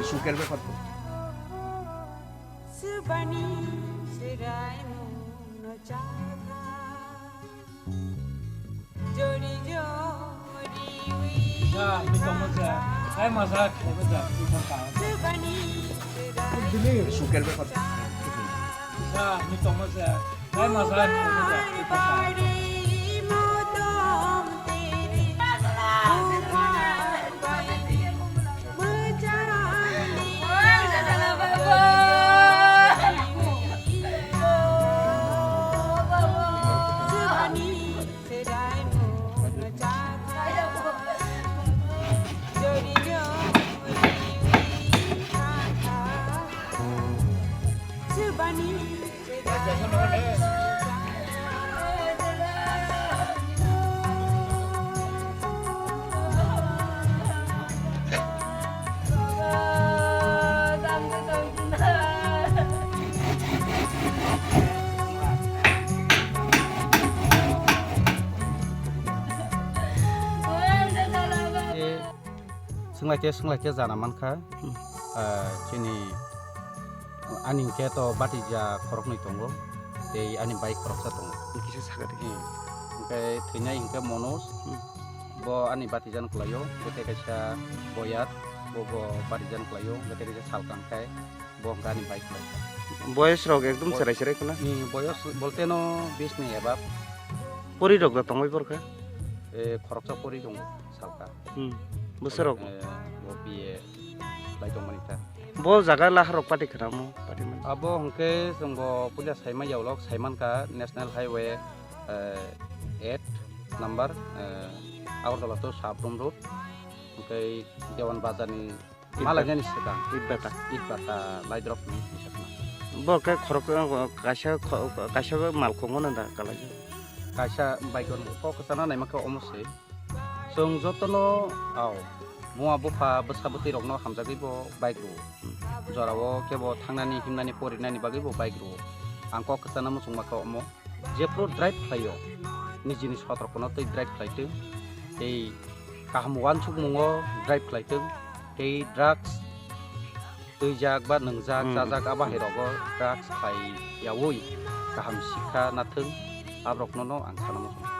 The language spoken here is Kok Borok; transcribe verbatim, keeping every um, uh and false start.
সুখের ব্যাপার তো। সুখের ব্যাপার। Swnglaikhe, swnglaikhe jana mankha. Hmm. Ah, chini, ani hinkhe to batija khoroknwi tongo, tei ani bai khoroksa tongo. Kisa sakha di. Hmm. Hinkhe thwinai hinkhe Manoj, hmm, bo ani batijani kwlaio, bete kaisa Boyar, bo, bo batijani kwlaio, bete kaisa Salkang khai, bo hinkhe ani bai khwlai. Boyos rok ekdom Boy- cherai cherai khuna? Hmm, boyos bolte no bis ni ebab. Pori rok da tongbai porkha? Eh, khoroksa pori tongo, Salka. Hmm. Bwsarok? Eh, bo B A lai tongmani ta. Bo jaga laharok pati khnamo, pati man. Abo hwnkhe chwngbo puila saimanya ulok, saimankha National Highway, eh, eight number, eh, Agartala to Sabrum Road, hwnkhe Dewan Bazar ni Itbata. Malaijani swkang. Itbata. Itbata laidrop ni hisab na. Bo khe khorok, kaisa kho-, kaisa malkhung no da kalaijak. Kaisa bike rok kok kwchana naima khe omo se. Chwng jotono, au, buma bupha bwsa bwtwi rokno hamjagwi bo bike rwo. Hmm. Jorao khe bo thangnani himnani porinani bagwi bo bike rwo. Ang kok kwchana muchungma khe omo. Jephru drive khlaio, nijini sotrokno tei drive khlaitwng, tei kaham uansukmungo drive khlaitwng, tei drugs twijak ba nwngjak, hmm, chajak, abo hai rogo drugs khlai yaui kaham sikha nathwng, aborokno no ang sana muchungo.